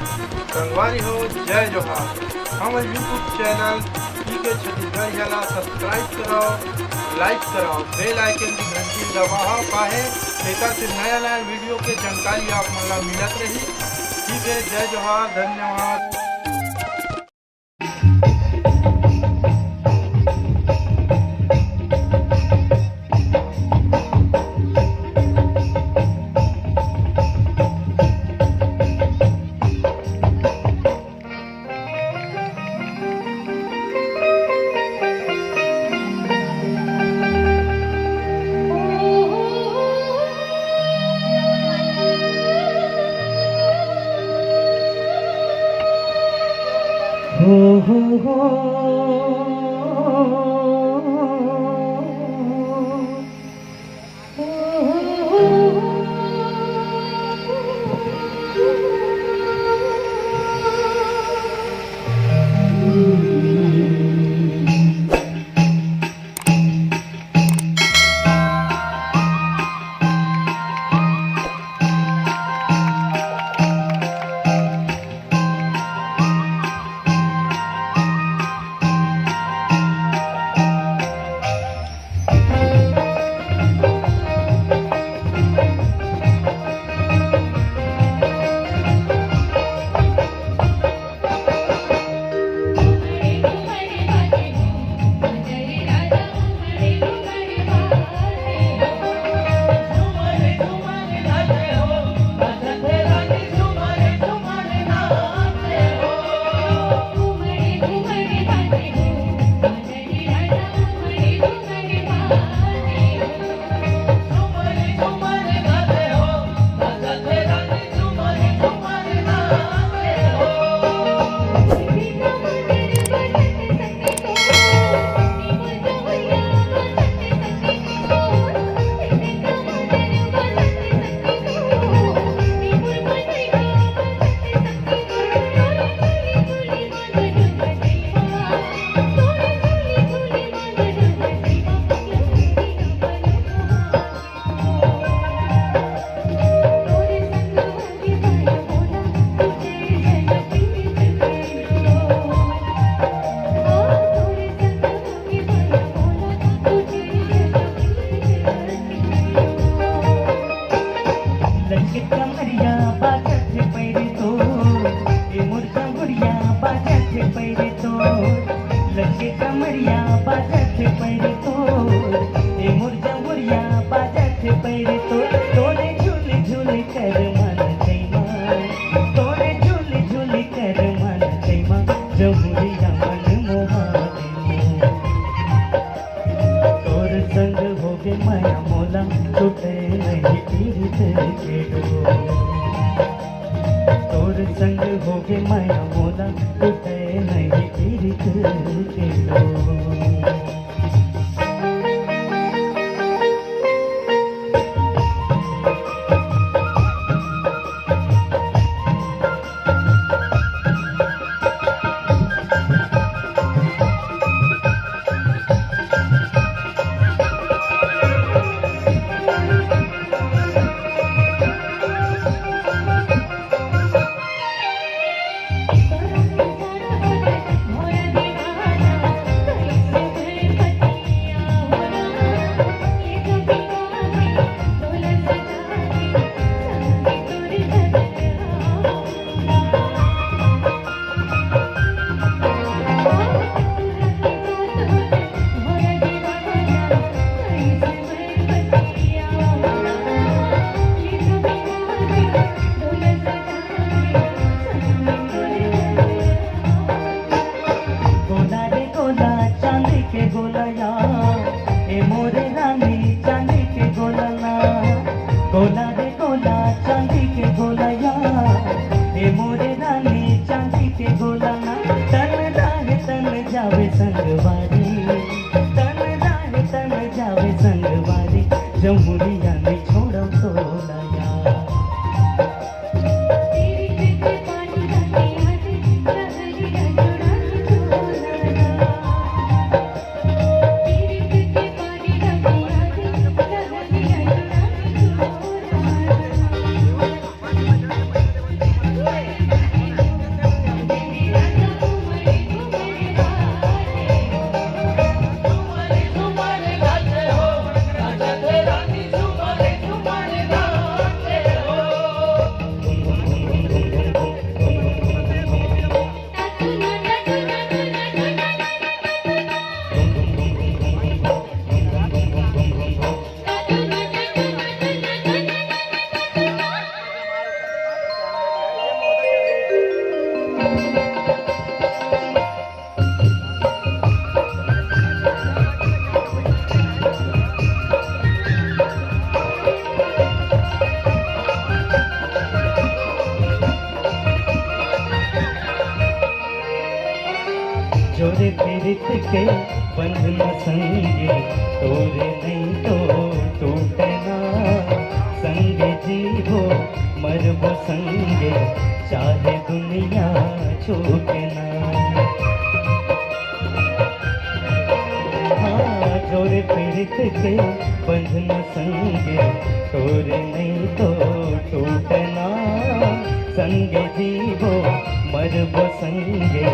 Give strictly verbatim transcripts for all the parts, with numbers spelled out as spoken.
संगवारी हो, जय जोहार। हमर YouTube चैनल पीके छत्तीसगढ़िया ला subscribe कराओ, like कराओ, bell icon की घंटी दबाओ, काहे एकर से नया नया वीडियो के जानकारी आप मन ला मिलत रही। ठीक है, जय जोहार, धन्यवाद। लचके कमरिया बाजत हे पैरे तो, ए मोर जंगुरिया बाजत हे पैरे तो। लचके कमरिया बाजत हे पैरे तो, ए मोर जंगुरिया बाजत हे पैरे तो। तोरे झुल झुल कर मन चैमा, तोरे झुल झुल कर मन चैमा, जमुरिया मन मोहा दे। तोर संग होगे मया मोला, टूटे नहीं पीरित के डोर। तोर संग होगे मया मोला, टूटे नहीं पीरित के डोर। जोरे पीरित के बंधन संगे, तोरे नहीं तो टूटना। संगे जीवो मरबो संगे, चाहे दुनिया छूटना। हाँ, जोरे पीरित के बंधन संगे, तोरे नहीं तो टूटना। संगे जीवो मरबो संगे,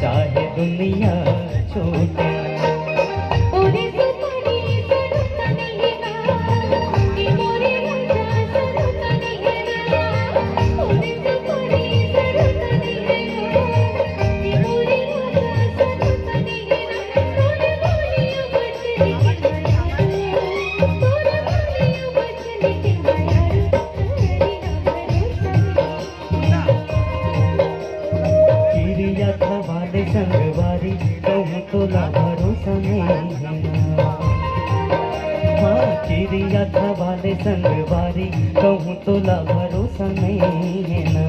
चाहे दुनिया छूटना। किरिया खवाले संगवारी, कहूँ तोला भरोसा नहीं है ना। हाँ, किरिया खवाले संगवारी, कहूँ तोला भरोसा नहीं है ना।